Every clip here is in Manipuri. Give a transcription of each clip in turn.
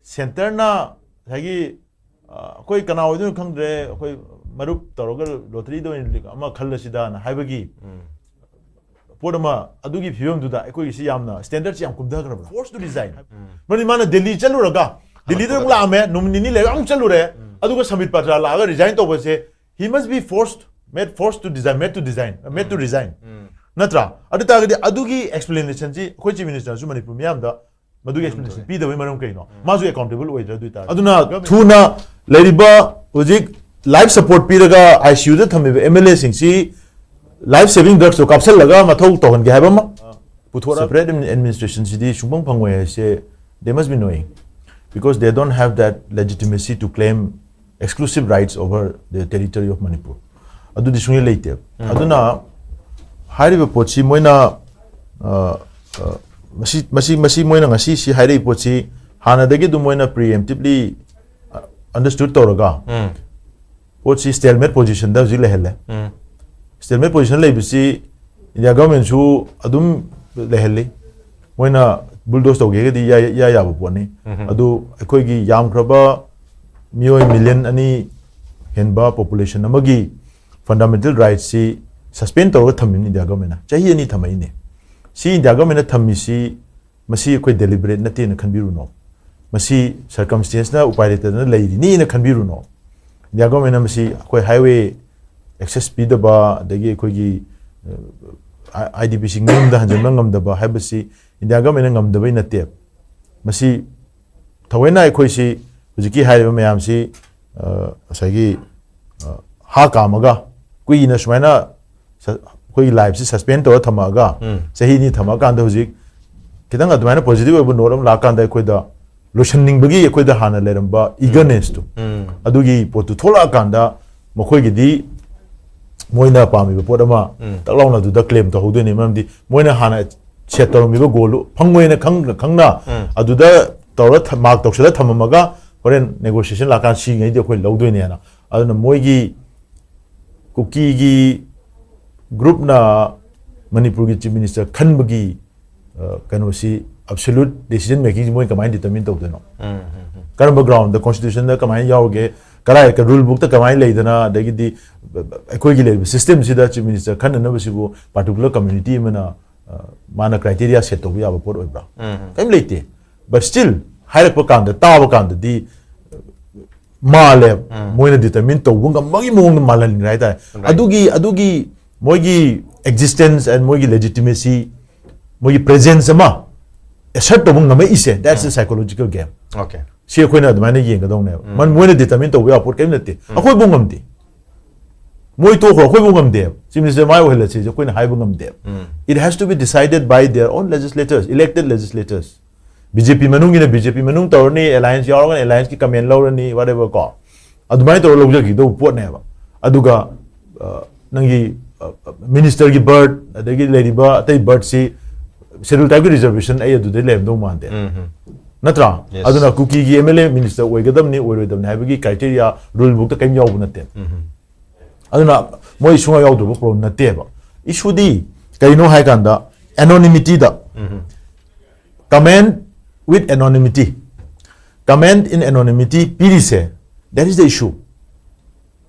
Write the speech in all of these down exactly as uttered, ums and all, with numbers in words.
ꯁꯦꯟꯇꯔꯅ ꯉꯁꯥꯏꯒꯤ ꯑ, ꯑꯩꯈꯣꯏ ꯀꯅꯥ ꯑꯣꯏꯗꯣꯏꯅꯣ ꯈꯪꯗ꯭ꯔꯦ, ꯑꯩꯈꯣꯏ ꯃꯔꯨꯞ ꯇꯧꯔꯒ ꯂꯣꯇꯔꯤꯗ ꯑꯣꯏꯅ ꯂꯤꯛ ꯑꯃ ꯈꯜꯂꯁꯤꯗꯥꯅ ꯍꯥꯏꯕꯒꯤ ꯄꯣꯠ ꯑꯃ, ꯑꯗꯨꯒꯤ ꯐꯤꯕꯝꯗꯨꯗ ꯑꯩꯈꯣꯏꯒꯤꯁꯤ ꯌꯥꯝꯅ ꯁ꯭ꯇꯦꯟꯗꯔꯗꯁꯤ ꯌꯥꯝ ꯀꯨꯝꯊꯈ꯭ꯔꯕ꯫ Force to resign. ꯃꯔꯝꯗꯤ ꯃꯥꯅ ꯗꯦꯜꯂꯤ ꯆꯠꯂꯨꯔꯒ, ꯗꯦꯜꯂꯤꯗ ꯑꯃꯨꯛ ꯂꯥꯛꯑꯝꯃꯦ, ꯅꯨꯃꯤꯠ ꯅꯤꯅꯤ ꯂꯩꯔꯒ ꯑꯃꯨꯛ ꯆꯠꯂꯨꯔꯦ, ꯑꯗꯨꯒ ꯁꯝꯕꯤꯠ ꯄꯇ꯭ꯔ ꯂꯥꯛꯑꯒ resign ꯇꯧꯕꯁꯦ, he must be forced, made forced to design, made to design, made to resign. ꯅꯠꯇ꯭ꯔꯥ? ꯑꯗꯨ ꯇꯥꯔꯒꯗꯤ ꯑꯗꯨꯒꯤ explanationꯁꯤ ꯑꯩꯈꯣꯏ Chief Ministerꯁꯨ ꯃꯅꯤꯄꯨꯔ ꯃꯤꯌꯥꯝꯗ ꯃꯗꯨꯒꯤ explanation ꯄꯤꯗꯕꯩ ꯃꯔꯝ ꯀꯩꯅꯣ? ꯃꯥꯁꯨ accountable ꯑꯣꯏꯗ꯭ꯔꯥ ꯑꯗꯨ ꯑꯣꯏꯇꯥꯔꯗꯤ? ꯑꯗꯨꯅ ꯊꯨꯅ ꯂꯩꯔꯤꯕ ꯍꯧꯖꯤꯛ life support ꯄꯤꯔꯒ ICUꯗ ꯊꯝꯃꯤꯕ MLAꯁꯤꯡꯁꯤ life saving drugsꯇꯣ ꯀꯥꯞꯁꯜꯂꯒ ꯃꯊꯧ ꯇꯧꯍꯟꯒꯦ ꯍꯥꯏꯕ ꯑꯃ ꯄꯨꯊꯣꯔꯛ separate administrationꯁꯤꯗꯤ ꯁꯨꯡꯐꯪ ꯐꯪꯉꯣꯏ ꯍꯥꯏꯁꯦ, they must be knowing, because they don't have that legitimacy to claim exclusive rights over the territory of Manipur. ꯑꯗꯨꯗꯤ ꯁꯨꯡꯂꯩ ꯂꯩꯇꯦꯕ꯫ ꯑꯗꯨꯅ ꯍꯥꯏꯔꯤꯕ ꯄꯣꯠꯁꯤ ꯃꯣꯏꯅ, ꯑ, ꯑ, ꯃꯁꯤ, ꯃꯁꯤ, ꯃꯁꯤ ꯃꯣꯏꯅ ꯉꯁꯤ ꯁꯤ ꯍꯥꯏꯔꯛꯏ ꯄꯣꯠꯁꯤ ꯍꯥꯟꯅꯗꯒꯤ ꯑꯗꯨꯝ ꯃꯣꯏꯅ preemptively, ꯑ, understood ꯇꯧꯔꯒ ꯄꯣꯠꯁꯤ stalemate positionꯗ ꯍꯧꯖꯤꯛ ꯂꯩꯍꯜꯂꯦ꯫ Stalemate position ꯂꯩꯕꯁꯤ India governmentꯁꯨ ꯑꯗꯨꯝ ꯂꯩꯍꯜꯂꯤ꯫ ꯃꯣꯏꯅ bulldoze ꯇꯧꯒꯦꯒꯗꯤ ꯏꯌꯥ, ꯏꯌꯥ ꯌꯥꯕ ꯄꯣꯠꯅꯤ꯫ ꯑꯗꯨ ꯑꯩꯈꯣꯏꯒꯤ ꯌꯥꯝꯈ꯭ꯔꯕ ꯃꯤꯑꯣꯏ million ꯑꯅꯤ ꯍꯦꯟꯕ population ꯑꯃꯒꯤ fundamental rightsꯁꯤ suspend ꯇꯧꯔꯒ ꯊꯝꯃꯤꯕꯅꯤ India governmentꯅ꯫ ꯆꯍꯤ ꯑꯅꯤ ꯊꯝꯃꯛꯏꯅꯦ꯫ ꯁꯤ India governmentꯅ ꯊꯝꯃꯤꯁꯤ, ꯃꯁꯤ ꯑꯩꯈꯣꯏ deliberate ꯅꯠꯇꯦꯅ ꯈꯟꯕꯤꯔꯨꯅꯣ꯫ ꯃꯁꯤ circumstanceꯅ ꯎꯄꯥꯏ ꯂꯩꯇꯗꯅ ꯂꯩꯔꯤꯅꯤꯅ ꯈꯟꯕꯤꯔꯨꯅꯣ꯫ India governmentꯅ ꯃꯁꯤ ꯑꯩꯈꯣꯏ highway access ꯄꯤꯗꯕ, ꯑꯗꯒꯤ ꯑꯩꯈꯣꯏꯒꯤ, ꯑ, IDPꯁꯤꯡ ꯃꯌꯨꯝꯗ ꯍꯟꯖꯤꯟꯕ ꯉꯝꯗꯕ ꯍꯥꯏꯕꯁꯤ India governmentꯅ ꯉꯝꯗꯕꯩ ꯅꯠꯇꯦ꯫ ꯃꯁꯤ ꯊꯑꯣꯏꯅ ꯑꯩꯈꯣꯏꯁꯤ ꯍꯧꯖꯤꯛꯀꯤ ꯍꯥꯏꯔꯤꯕ ꯃꯌꯥꯝꯁꯤ, ꯑ, ꯉꯁꯥꯏꯒꯤ, ꯑ, ꯍꯥ ꯀꯥꯝꯃꯒ ꯀꯨꯏꯅ ꯁꯨꯃꯥꯏꯅ ꯁ-, ꯑꯩꯈꯣꯏꯒꯤ lifeꯁꯤ suspend ꯇꯧꯔ ꯊꯝꯃꯛꯑꯒ ꯆꯍꯤ ꯑꯅꯤ ꯊꯝꯃꯛꯑꯀꯥꯟꯗ ꯍꯧꯖꯤꯛ ꯈꯤꯇꯪ ꯑꯗꯨꯃꯥꯏꯅ positive ꯑꯣꯏꯕ note ꯑꯃ ꯂꯥꯛꯀꯥꯟꯗ ꯑꯩꯈꯣꯏꯗ ꯂꯣꯏꯁꯟꯅꯤꯡꯕꯒꯤ ꯑꯩꯈꯣꯏꯗ ꯍꯥꯟꯅ ꯂꯩꯔꯝꯕ eagernessꯇꯨ, ꯑꯗꯨꯒꯤ ꯄꯣꯠꯇꯨ ꯊꯣꯛꯂꯛꯑꯀꯥꯟꯗ ꯃꯈꯣꯏꯒꯤꯗꯤ ꯃꯣꯏꯅ ꯄꯥꯝꯃꯤꯕ ꯄꯣꯠ ꯑꯃ ꯇꯛ ꯂꯥꯎꯅ ꯑꯗꯨꯗ claim ꯇꯧꯍꯧꯗꯣꯏꯅꯤ꯫ ꯃꯔꯝꯗꯤ ꯃꯣꯏꯅ ꯍꯥꯟꯅ set ꯇꯧꯔꯝꯃꯤꯕ goalꯗꯨ ꯐꯪꯉꯣꯏꯅ ꯈꯪ-, ꯈꯪꯅ ꯑꯗꯨꯗ ꯇꯧꯔ ꯊ-, mark ꯇꯧꯁꯜꯂ ꯊꯝꯃꯝꯃꯒ ꯍꯣꯔꯦꯟ negotiation ꯂꯥꯛꯀꯥꯟꯗ ꯁꯤꯉꯩꯗꯤ ꯑꯩꯈꯣꯏ ꯂꯧꯗꯣꯏꯅꯦꯅ꯫ ꯑꯗꯨꯅ ꯃꯣꯏꯒꯤ ꯀꯨꯀꯤꯒꯤ groupꯅ ꯃꯅꯤꯄꯨꯔꯒꯤ Chief Minister ꯈꯟꯕꯒꯤ, ꯑ, ꯀꯩꯅꯣꯁꯤ, absolute decision makingꯁꯤ ꯃꯣꯏ ꯀꯃꯥꯏꯅ determine ꯇꯧꯗꯣꯏꯅꯣ? ꯀꯔꯝꯕ ground ꯗ, constitution ꯗ ꯀꯃꯥꯏꯅ ꯌꯥꯎꯔꯒꯦ, ꯀꯗꯥꯏ rule book ꯇ ꯀꯃꯥꯏꯅ ꯂꯩꯗꯅ, ꯑꯗꯒꯤꯗꯤ ꯑꯩꯈꯣꯏꯒꯤ ꯂꯩꯔꯤꯕ system ꯁꯤꯗ chief minister ꯈꯟꯅꯅꯕꯁꯤꯕꯨ particular community ꯑꯃꯅ, ꯑ, ꯃꯥꯅ criteria set ꯇꯧꯕ ꯌꯥꯕ ꯄꯣꯠ ꯑꯣꯏꯕ꯭ꯔꯥ? ꯀꯔꯤꯝ ꯂꯩꯇꯦ꯫ But still ꯍꯥꯏꯔꯛꯄ ꯀꯥꯟꯗ, ꯇꯥꯕ ꯀꯥꯟꯗꯗꯤ ꯃꯥꯜꯂꯦꯕ꯫ ꯃꯣꯏꯅ determine ꯇꯧꯕ ꯉꯝꯕꯒꯤ ꯃꯑꯣꯡꯗ ꯃꯥꯜꯍꯟꯈ꯭ꯔꯦ ꯍꯥꯏꯇꯥꯔꯦ꯫ Right. ꯑꯗꯨꯒꯤ, ꯑꯗꯨꯒꯤ ꯃꯣꯏꯒꯤ existence and ꯃꯣꯏꯒꯤ legitimacy, ꯃꯣꯏꯒꯤ presence ꯑꯃ assert ꯇꯧꯕ ꯉꯝꯃꯛꯏꯁꯦ, that's a psychological game. Okay. ꯁꯤ ꯑꯩꯈꯣꯏꯅ ꯑꯗꯨꯃꯥꯏꯅ ꯌꯦꯡꯒꯗꯧꯅꯦꯕ꯫ ꯃꯟ-, ꯃꯣꯏꯅ determine ꯇꯧꯕ ꯌꯥꯕ ꯄꯣꯠ ꯀꯔꯤꯝ ꯅꯠꯇꯦ꯫ ꯑꯩꯈꯣꯏꯕꯨ ꯉꯝꯗꯦ꯫ ꯃꯣꯏ ꯇꯣꯛꯈ꯭ꯔꯣ, ꯑꯩꯈꯣꯏꯕꯨ ꯉꯝꯗꯦꯕ꯫ Chief minister ꯃꯥꯏ ꯑꯣꯏꯍꯜꯂꯁꯤ ꯑꯩꯈꯣꯏꯅ ꯍꯥꯏꯕ ꯉꯝꯗꯦꯕ꯫ It has to be decided by their own legislators, elected legislators. BJP ꯃꯅꯨꯡꯒꯤꯅ BJP ꯃꯅꯨꯡ ꯇꯧꯔꯅꯤ, alliance ꯌꯥꯎꯔꯒꯅ alliance ꯀꯤ comment ꯂꯧꯔꯅꯤ, whatever ꯀꯣ꯫ ꯑꯗꯨꯃꯥꯏꯅ ꯇꯧꯔꯒ ꯂꯧꯖꯈꯤꯗꯧꯕ ꯄꯣꯠꯅꯦꯕ꯫ ꯑꯗꯨꯒ, ꯑ, ꯅꯪꯒꯤ, ꯑ, minister ꯒꯤ berth, ꯑꯗꯒꯤ ꯂꯩꯔꯤꯕ ꯑꯇꯩ berth ꯁꯤ schedule tribe ꯀꯤ reservation ꯑꯩ ꯑꯗꯨꯗꯩ ꯂꯩꯔꯝꯗꯧ ꯃꯥꯟꯗꯦ꯫ ꯅꯠꯇ꯭ꯔꯥ? Yes. ꯑꯗꯨꯅ ꯀꯨꯀꯤꯒꯤ MLA minister ꯑꯣꯏꯒꯗꯕꯅꯤ, ꯑꯣꯏꯔꯣꯏꯗꯕꯅꯤ ꯍꯥꯏꯕꯒꯤ criteria rule book ꯇ ꯀꯔꯤꯝ ꯌꯥꯎꯕ ꯅꯠꯇꯦ꯫ ꯑꯗꯨꯅ ꯃꯣꯏ ꯁꯨꯡꯌꯥꯎ ꯌꯥꯎꯗꯕ problem ꯅꯠꯇꯦꯕ꯫ Issue ꯗꯤ ꯀꯔꯤꯅꯣ ꯍꯥꯏ ꯀꯥꯟꯗ anonymity the, comment with anonymity, comment in anonymity ꯄꯤꯔꯤꯁꯦ, that is the issue.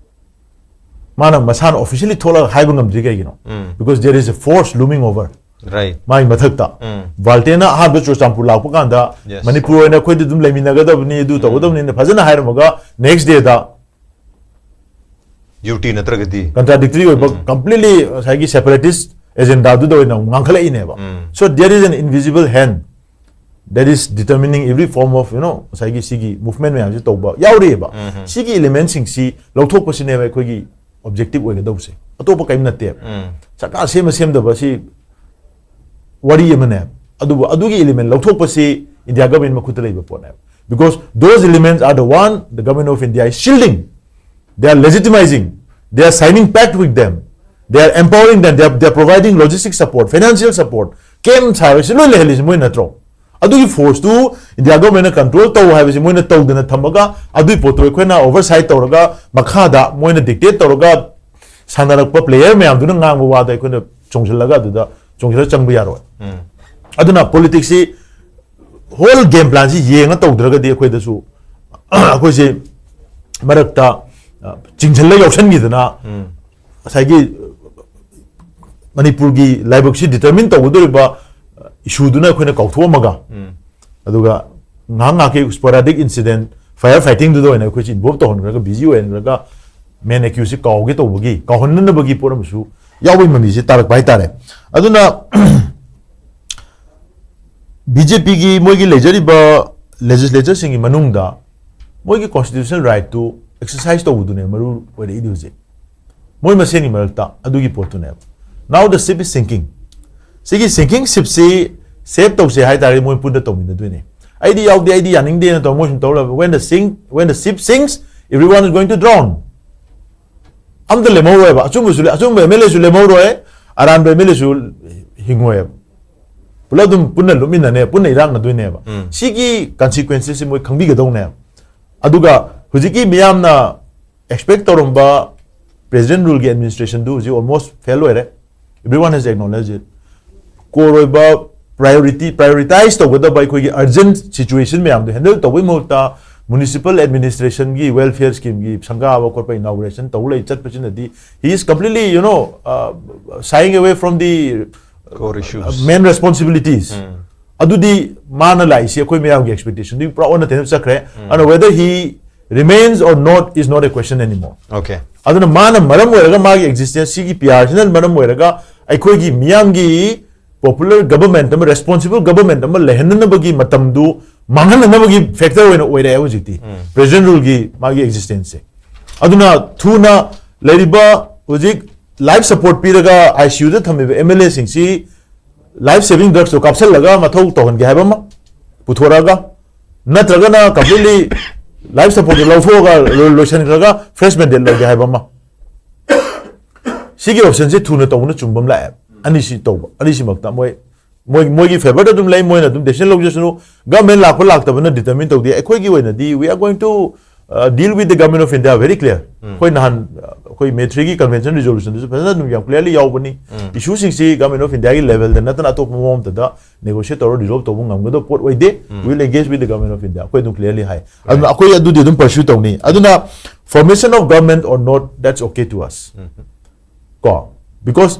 ꯃꯥꯅ ꯃꯁꯥꯅ officially ꯊꯣꯛꯂꯒ ꯍꯥꯏꯕ ꯉꯝꯗ꯭ꯔꯤ ꯀꯩꯒꯤꯅꯣ? Because there is a force looming over. Right. ꯃꯥꯒꯤ ꯃꯊꯛꯇ꯫ ꯕꯥꯜꯇꯦꯅ ꯑꯍꯥꯟꯕ ꯆꯨꯔꯆꯥꯟꯄꯨꯔ ꯂꯥꯛꯄ ꯀꯥꯟꯗ, Yes. ꯃꯅꯤꯄꯨꯔ ꯑꯣꯏꯅ ꯑꯩꯈꯣꯏꯗꯤ ꯑꯗꯨꯝ ꯂꯩꯃꯤꯟꯅꯒꯗꯕꯅꯤ, ꯑꯗꯨ ꯇꯧꯒꯗꯕꯅꯤꯅ ꯐꯖꯅ ꯍꯥꯏꯔꯝꯃꯒ, next day ꯗ UT ꯅꯠꯇ꯭ꯔꯒꯗꯤ contradictory ꯑꯣꯏꯕ, completely ꯉꯁꯥꯏꯒꯤ separatist agenda ꯗꯨꯗ ꯑꯣꯏꯅ ꯑꯃꯨꯛ ꯉꯥꯡꯈꯠꯂꯛꯏꯅꯦꯕ꯫ So there is an invisible hand that is determining every form of, you know, ꯉꯁꯥꯏꯒꯤ ꯁꯤꯒꯤ movement ꯃꯌꯥꯝꯁꯤ ꯇꯧꯕ ꯌꯥꯎꯔꯤꯑꯕ꯫ ꯁꯤꯒꯤ element ꯁꯤꯡꯁꯤ ꯂꯧꯊꯣꯛꯄꯁꯤꯅꯦꯕ ꯑꯩꯈꯣꯏꯒꯤ objective ꯑꯣꯏꯒꯗꯧꯕꯁꯦ, ꯑꯇꯣꯞꯄ ꯀꯔꯤꯝ ꯅꯠꯇꯦꯕ꯫ ꯁꯔꯀꯥꯔ ꯁꯦꯝꯕ ꯁꯦꯝꯗꯕ ꯁꯤ ꯋꯥꯔꯤ ꯑꯃꯅꯦꯕ꯫ ꯑꯗꯨꯕꯨ ꯑꯗꯨꯒꯤ element ꯂꯧꯊꯣꯛꯄꯁꯤ India government ꯃꯈꯨꯠꯇ ꯂꯩꯕ ꯄꯣꯠꯅꯦꯕ, because those elements are the one the government of India is shielding. They are legitimizing. They are signing pact with them. They are empowering them. They are, they are providing logistic support, financial support. Camps ꯍꯥꯏꯕꯁꯤ ꯂꯣꯏ ꯂꯩꯍꯜꯂꯤꯁꯤ ꯃꯣꯏ ꯅꯠꯇ꯭ꯔꯣ? ꯑꯗꯨꯒꯤ force ꯇꯨ India government ꯅ control ꯇꯧ ꯍꯥꯏꯕꯁꯤ ꯃꯣꯏꯅ ꯇꯧꯗꯅ ꯊꯝꯃꯒ, ꯑꯗꯨꯒꯤ ꯄꯣꯠꯇꯨ ꯑꯩꯈꯣꯏꯅ oversight ꯇꯧꯔꯒ, ꯃꯈꯥꯗ ꯃꯣꯏꯅ dictate ꯇꯧꯔꯒ ꯁꯥꯟꯅꯔꯛꯄ player ꯃꯌꯥꯝꯗꯨꯅ ꯉꯥꯡꯕ ꯋꯥꯗ ꯑꯩꯈꯣꯏꯅ ꯆꯣꯡꯁꯤꯜꯂꯒ ꯑꯗꯨꯗ ꯆꯣꯡꯁꯤꯜꯂꯒ ꯆꯪꯕ ꯌꯥꯔꯣꯏ꯫ ꯑꯗꯨꯅ politics ꯁꯤ whole game plan ꯁꯤ ꯌꯦꯡꯉ ꯇꯧꯗ꯭ꯔꯒꯗꯤ ꯑꯩꯈꯣꯏꯗꯁꯨ ꯑꯩꯈꯣꯏꯁꯦ ꯃꯔꯛꯇ ꯑ, ꯆꯤꯡꯁꯤꯜꯂ ꯌꯥꯎꯁꯟꯈꯤꯗꯅ ꯎꯝ꯫ ꯉꯁꯥꯏꯒꯤ ꯃꯅꯤꯄꯨꯔꯒꯤ ꯂꯥꯏꯕꯛꯁꯤ determine ꯇꯧꯒꯗꯧꯔꯤꯕ issue ꯗꯨꯅ ꯑꯩꯈꯣꯏꯅ ꯀꯥꯎꯊꯣꯛꯑꯝꯃꯒ ꯎꯝ꯫ ꯑꯗꯨꯒ ꯉꯥꯏꯍꯥꯛ ꯉꯥꯏꯍꯥꯛꯀꯤ sporadic incident, fire fighting ꯗꯨꯗ ꯑꯣꯏꯅ ꯑꯩꯈꯣꯏꯁꯤ involve ꯇꯧꯍꯟꯈ꯭ꯔꯒ, busy ꯑꯣꯏꯍꯟꯈ꯭ꯔꯒ, main accused ꯁꯤ ꯀꯥꯎꯒꯦ ꯇꯧꯕꯒꯤ, ꯀꯥꯎꯍꯟꯅꯅꯕꯒꯤ ꯄꯣꯠ ꯑꯃꯁꯨ ꯌꯥꯎꯕꯒꯤ ꯃꯃꯤꯁꯦ ꯇꯥꯔꯛꯄ ꯍꯥꯏꯇꯥꯔꯦ꯫ ꯑꯗꯨꯅ ꯕꯤ ꯖꯦ ꯄꯤꯒꯤ ꯃꯣꯏꯒꯤ ꯂꯩꯖꯔꯤꯕ legislature ꯁꯤꯡꯒꯤ ꯃꯅꯨꯡꯗ ꯃꯣꯏꯒꯤ constitutional right ꯇꯨ exercise ꯇꯧꯕꯗꯨꯅꯦ ꯃꯔꯨ ꯑꯣꯏꯔꯛꯏꯗꯤ ꯍꯧꯖꯤꯛ꯫ ꯃꯣꯏ ꯃꯁꯦꯟꯒꯤ ꯃꯔꯛꯇ ꯑꯗꯨꯒꯤ ꯄꯣꯠꯇꯨꯅꯦꯕ꯫ Now the ship is sinking. ꯁꯤꯒꯤ sinking ship ꯁꯤ save ꯇꯧꯁꯦ ꯍꯥꯏ ꯇꯥꯔꯗꯤ ꯃꯣꯏ ꯄꯨꯟꯅ ꯇꯧꯃꯤꯟꯅꯗꯣꯏꯅꯦ꯫ ꯑꯩꯗꯤ ꯌꯥꯎꯗꯦ, ꯑꯩꯗꯤ ꯌꯥꯅꯤꯡꯗꯦꯅ ꯇꯧꯔ ꯃꯣꯏ ꯁꯨꯝ ꯇꯧꯔ ꯂꯩꯕ꯫ When the sink, when the ship sinks, everyone is going to drown. ꯑꯝꯇ ꯂꯦꯝꯍꯧꯔꯣꯏꯕ꯫ ꯑꯆꯨꯝꯕꯁꯨ ꯂꯦ-, ꯑꯆꯨꯝꯕ ꯑꯦꯝ ꯑꯦꯜ ꯑꯦꯁꯨ ꯂꯦꯝꯍꯧꯔꯣꯏ, ꯑꯔꯥꯟꯕ ꯑꯦꯝ ꯑꯦꯜ ꯑꯦꯁꯨ ꯍꯤꯡꯉꯣꯏꯕ꯫ ꯄꯨꯂꯞ ꯑꯗꯨꯝ ꯄꯨꯟꯅ ꯂꯨꯞꯃꯤꯟꯅꯅꯦ, ꯄꯨꯟꯅ ꯏꯔꯥꯛꯅꯗꯣꯏꯅꯦꯕ꯫ ꯎꯝ꯫ ꯁꯤꯒꯤ consequences ꯁꯤ ꯃꯣꯏ ꯈꯪꯕꯤꯒꯗꯧꯅꯦꯕ꯫ ꯑꯗꯨꯒ ꯍꯧꯖꯤꯛꯀꯤ ꯃꯤꯌꯥꯝꯅ expect ꯇꯧꯔꯝꯕ president rule ꯒꯤ administration ꯗꯨ ꯍꯧꯖꯤꯛ almost fail ꯑꯣꯏꯔꯦ꯫ Everyone has acknowledged it. Core ꯑꯣꯏꯕ priority, prioritize ꯇꯧꯒꯗꯕ ꯑꯩꯈꯣꯏꯒꯤ urgent situation ꯃꯌꯥꯝꯗꯣ handle ꯇꯧꯕꯒꯤ ꯃꯍꯨꯠꯇ municipal administration ꯒꯤ welfare scheme ꯒꯤ ꯁꯪꯒꯥꯕ ꯈꯣꯠꯄ inauguration ꯇꯧ ꯂꯩ ꯆꯠꯄꯁꯤꯅꯗꯤ he is completely, you know, uh, shying away from the Core issues. Main responsibilities. ꯎꯝ꯫ ꯑꯗꯨꯗꯤ ꯃꯥꯅ ꯂꯥꯛꯏꯁꯤ ꯑꯩꯈꯣꯏ ꯃꯌꯥꯝꯒꯤ expectation ꯗꯨꯒꯤ ꯄꯨꯔꯥ ꯑꯣꯟꯅ ꯇꯩꯅꯕ ꯆꯠꯈ꯭ꯔꯦ꯫ ꯎꯝ꯫ ꯑꯗꯨꯅ whether he remains or not is not a question anymore. Okay. ꯑꯗꯨꯅ ꯃꯥꯅ ꯃꯔꯝ ꯑꯣꯏꯔꯒ ꯃꯥꯒꯤ existence ꯁꯤꯒꯤ P R ꯁꯤꯅ ꯃꯔꯝ ꯑꯣꯏꯔꯒ ꯑꯩꯈꯣꯏꯒꯤ ꯃꯤꯌꯥꯝꯒꯤ popular government ꯑꯃ, responsible government ꯑꯃ ꯂꯩꯍꯟꯅꯅꯕꯒꯤ ꯃꯇꯝꯗꯨ ꯃꯥꯡꯍꯟꯅꯅꯕꯒꯤ factor ꯑꯣꯏꯅ ꯑꯣꯏꯔꯛꯑꯦ ꯍꯧꯖꯤꯛꯇꯤ꯫ ꯎꯝ꯫ President rule ꯒꯤ ꯃꯥꯒꯤ existence ꯁꯦ꯫ ꯑꯗꯨꯅ ꯊꯨꯅ ꯂꯩꯔꯤꯕ ꯍꯧꯖꯤꯛ life support ꯄꯤꯔꯒ I C U the ꯊꯝꯃꯤꯕ M L A ꯁꯤꯡꯁꯤ life saving drugs ꯇꯣ ꯀꯥꯞꯁꯜꯂꯒ ꯃꯊꯧ ꯇꯧꯍꯟꯒꯦ ꯍꯥꯏꯕ ꯑꯃ ꯄꯨꯊꯣꯔꯛꯑꯒ, ꯅꯠꯇ꯭ꯔꯒꯅ completely life support ꯇꯣ ꯂꯧꯊꯣꯛꯑꯒ ꯂꯣꯏ-, ꯂꯣꯏꯁꯤꯟꯈ꯭ꯔꯒ fresh mandate ꯂꯧꯒꯦ ꯍꯥꯏꯕ ꯑꯃ꯫ ꯁꯤꯒꯤ option ꯁꯦ ꯊꯨꯅ ꯇꯧꯕꯅ ꯆꯨꯝꯕ ꯑꯃ ꯂꯥꯛꯑꯦ꯫ ꯑꯅꯤꯁꯤ ꯇꯧꯕ, ꯑꯅꯤꯁꯤꯃꯛꯇ ꯃꯣꯏ, ꯃꯣꯏ, ꯃꯣꯏꯒꯤ favour ꯗ ꯑꯗꯨꯝ ꯂꯩ, ꯃꯣꯏꯅ ꯑꯗꯨꯝ decision ꯂꯧꯖꯁꯅꯨ꯫ Government ꯂꯥꯛꯄ ꯂꯥꯛꯇꯕꯅ determine ꯇꯧꯗꯦ꯫ ꯑꯩꯈꯣꯏꯒꯤ ꯑꯣꯏꯅꯗꯤ we are going to, deal with the Government of India very clear. ꯑꯩꯈꯣꯏ ꯅꯍꯥꯟ ꯑꯩꯈꯣꯏ ꯃꯦ ꯊ꯭ꯔꯤꯒꯤ convention resolutionꯗꯨꯁꯨ ꯐꯖꯅ ꯑꯗꯨꯝ ꯌꯥꯝ clearly ꯌꯥꯎꯕꯅꯤ꯫ Issueꯁꯤꯡꯁꯤ Government of Indiaꯒꯤ levelꯗ ꯅꯠꯇꯅ ꯑꯇꯣꯞꯄ ꯃꯑꯣꯡ ꯑꯃꯗ negotiate ꯇꯧꯔ resolve ꯇꯧꯕ ꯉꯝꯒꯗꯕ ꯄꯣꯠ ꯑꯣꯏꯗꯦ꯫ We will engage with the Government of India. ꯑꯩꯈꯣꯏ ꯑꯗꯨꯝ clearly ꯍꯥꯏ꯫ ꯑꯗꯨꯅ ꯑꯩꯈꯣꯏ ꯑꯗꯨꯗꯤ ꯑꯗꯨꯝ pursue ꯇꯧꯅꯤ꯫ ꯑꯗꯨꯅ formation of government or not, that's okay to us. ꯀꯣ, because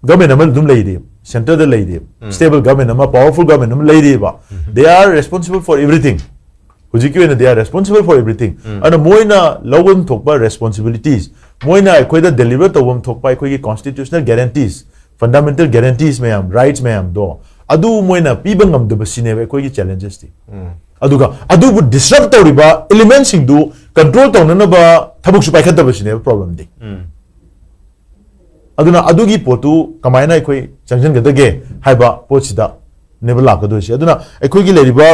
government ꯑꯃ ꯑꯗꯨꯝ ꯂꯩꯔꯤ, centreꯗ ꯂꯩꯔꯤ, stable government ꯑꯃ, powerful government ꯑꯃ ꯂꯩꯔꯤꯕ꯫ They are responsible for everything. ꯍꯧꯖꯤꯛꯀꯤ ꯑꯣꯏꯅ they are responsible for everything. ꯑꯗꯨꯅ ꯃꯣꯏꯅ ꯂꯧꯐꯝ ꯊꯣꯛꯄ responsibilities, ꯃꯣꯏꯅ ꯑꯩꯈꯣꯏꯗ deliver ꯇꯧꯐꯝ ꯊꯣꯛꯄ ꯑꯩꯈꯣꯏꯒꯤ constitutional guarantees, fundamental guarantees ꯃꯌꯥꯝ, rights ꯃꯌꯥꯝꯗꯣ, ꯑꯗꯨ ꯃꯣꯏꯅ ꯄꯤꯕ ꯉꯝꯗꯕ ꯁꯤꯅꯦꯕ ꯑꯩꯈꯣꯏꯒꯤ challengesꯇꯤ꯫ ꯑꯗꯨꯒ ꯑꯗꯨꯕꯨ disrupt ꯇꯧꯔꯤꯕ elementꯁꯤꯡꯗꯨ control ꯇꯧꯅꯅꯕ ꯊꯕꯛꯁꯨ ꯄꯥꯏꯈꯠꯇꯕ ꯁꯤꯅꯦꯕ problemꯗꯤ꯫ ꯑꯗꯨꯅ ꯑꯗꯨꯒꯤ ꯄꯣꯠꯇꯨ ꯀꯃꯥꯏꯅ ꯑꯩꯈꯣꯏ ꯆꯪꯁꯤꯟꯒꯗꯒꯦ ꯍꯥꯏꯕ ꯄꯣꯠꯁꯤꯗꯅꯦꯕ ꯂꯥꯛꯀꯗꯣꯏꯁꯦ꯫ ꯑꯗꯨꯅ ꯑꯩꯈꯣꯏꯒꯤ ꯂꯩꯔꯤꯕ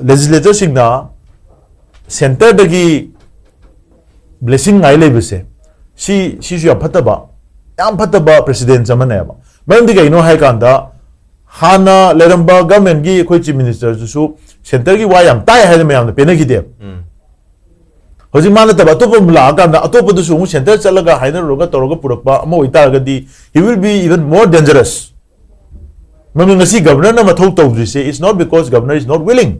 legislatorꯁꯤꯡꯅ centreꯗꯒꯤ blessing ꯉꯥꯏ ꯂꯩꯕꯁꯦ, ꯁꯤ, ꯁꯤꯁꯨ ꯌꯥꯝ ꯐꯠꯇꯕ, ꯌꯥꯝ ꯐꯠꯇꯕ precedent ꯑꯃꯅꯦꯕ꯫ ꯃꯔꯝꯗꯤ ꯀꯩꯅꯣ ꯍꯥꯏ ꯀꯥꯟꯗ, ꯍꯥꯟꯅ ꯂꯩꯔꯝꯕ governmentꯀꯤ ꯑꯩꯈꯣꯏ chief ministerꯗꯨꯁꯨ centreꯒꯤ ꯋꯥ ꯌꯥꯝ ꯇꯥꯏ ꯍꯥꯏꯅ ꯃꯌꯥꯝꯅ ꯄꯦꯟꯅꯈꯤꯗꯦꯕ꯫ ꯍꯧꯖꯤꯛ ꯃꯥ ꯅꯠꯇꯕ ꯑꯇꯣꯞꯄ ꯑꯃ ꯂꯥꯛꯑꯀꯥꯟꯗ, ꯑꯇꯣꯞꯄꯗꯨꯁꯨ ꯑꯃꯨꯛ centre ꯆꯠꯂꯒ ꯍꯥꯏꯅꯔꯨꯔꯒ ꯇꯧꯔꯒ ꯄꯨꯔꯛꯄ ꯑꯃ ꯑꯣꯏꯇꯥꯔꯒꯗꯤ, he will be even more dangerous. ꯃꯔꯝꯗꯤ ꯉꯁꯤ governorꯅ ꯃꯊꯧ ꯇꯧꯗ꯭ꯔꯤꯁꯦ, it's not because governor is not willing.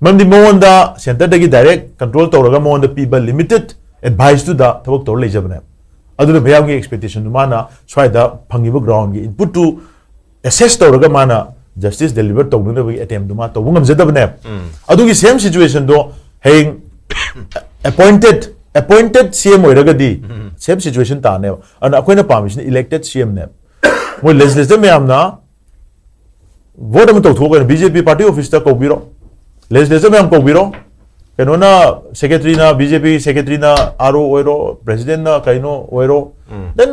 ꯃꯔꯝꯗꯤ ꯃꯉꯣꯟꯗ centreꯗꯒꯤ direct control ꯇꯧꯔꯒ ꯃꯉꯣꯟꯗ ꯄꯤꯕ limited adviceꯇꯨꯗ ꯊꯕꯛ ꯇꯧꯔ ꯂꯩꯖꯕꯅꯦꯕ꯫ ꯑꯗꯨꯅ ꯃꯌꯥꯝꯒꯤ expectationꯗꯨ ꯃꯥꯅ ꯁ꯭ꯋꯥꯏꯗ ꯐꯪꯉꯤꯕ groundꯒꯤ inputꯇꯨ assess ꯇꯧꯔꯒ ꯃꯥꯅ justice deliver ꯇꯧꯅꯅꯕꯒꯤ attemptꯗꯨ ꯃꯥ ꯇꯧꯕ ꯉꯝꯖꯗꯕꯅꯦꯕ꯫ ꯑꯗꯨꯒꯤ same situationꯗꯣ ꯍꯌꯦꯡ appointed, appointed CM ꯑꯣꯏꯔꯒꯗꯤ same situation ꯇꯥꯅꯦꯕ꯫ ꯑꯗꯨꯅ ꯑꯩꯈꯣꯏꯅ ꯄꯥꯝꯃꯤꯁꯤꯅ elected CMꯅꯦꯕ꯫ ꯃꯣꯏ legislature ꯃꯌꯥꯝꯅ vote ꯑꯃ ꯇꯧꯊꯣꯛꯑꯒ BJP party officeꯇ ꯀꯧꯕꯤꯔꯣ, legislature ꯃꯌꯥꯝ ꯀꯧꯕꯤꯔꯣ, ꯀꯩꯅꯣꯅ, secretaryꯅ, BJP secretaryꯅ RO ꯑꯣꯏꯔꯣ, presidentꯅ ꯀꯩꯅꯣ ꯑꯣꯏꯔꯣ, then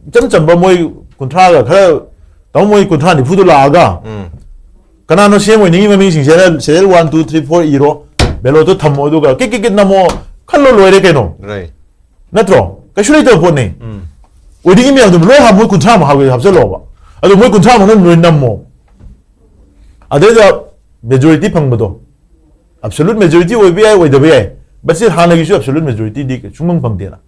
ꯏꯆꯝ ꯆꯝꯕ ꯃꯣꯏ ꯀꯨꯟꯊ꯭ꯔꯥꯒ ꯈꯔ, ꯇꯥꯃꯣ ꯃꯣꯏ ꯀꯨꯟꯊ꯭ꯔꯥ ꯅꯤꯐꯨꯗꯣ ꯂꯥꯛꯑꯒ, ꯀꯅꯥꯅꯣ CM ꯑꯣꯏꯅꯤꯡꯉꯤ ꯃꯃꯤꯡꯁꯤꯡꯁꯦ serial one, two, three, four ꯏꯔꯣ, ballotꯇꯣ ꯊꯝꯃꯣ, ꯑꯗꯨꯒ ꯀꯤꯛ ꯀꯤꯛ ꯀꯤꯛ ꯅꯝꯃꯣ, ꯈꯜꯂꯣ, ꯂꯣꯏꯔꯦ ꯀꯩꯅꯣ꯫ Right. ꯅꯠꯇ꯭ꯔꯣ? ꯀꯩꯁꯨ ꯂꯩꯇꯕ ꯄꯣꯠꯅꯤ꯫ ꯑꯣꯏꯅꯤꯡꯉꯤ ꯃꯌꯥꯝꯗꯨ ꯂꯣꯏ ꯍꯥꯞ-, ꯃꯣꯏ ꯀꯨꯟꯊ꯭ꯔꯥꯃꯨꯛ ꯍꯥꯞ-, ꯍꯥꯞꯆꯜꯂꯣꯕ꯫ ꯑꯗꯣ ꯃꯣꯏ ꯀꯨꯟꯊ꯭ꯔꯥꯃꯨꯛꯅ ꯂꯣꯏ ꯅꯝꯃꯣ꯫ ꯑꯗꯩꯗ majority ꯐꯪꯕꯗꯣ, Absolute majority ꯑꯣꯏꯕ ꯌꯥꯏ, ꯑꯣꯏꯗꯕ ꯌꯥꯏ, ꯕꯠ ꯁꯤ ꯍꯥꯟꯅꯒꯤꯁꯨ absolute majority ꯗꯤ ꯁꯨꯡꯐꯪ ꯐꯪꯗꯦꯅ꯫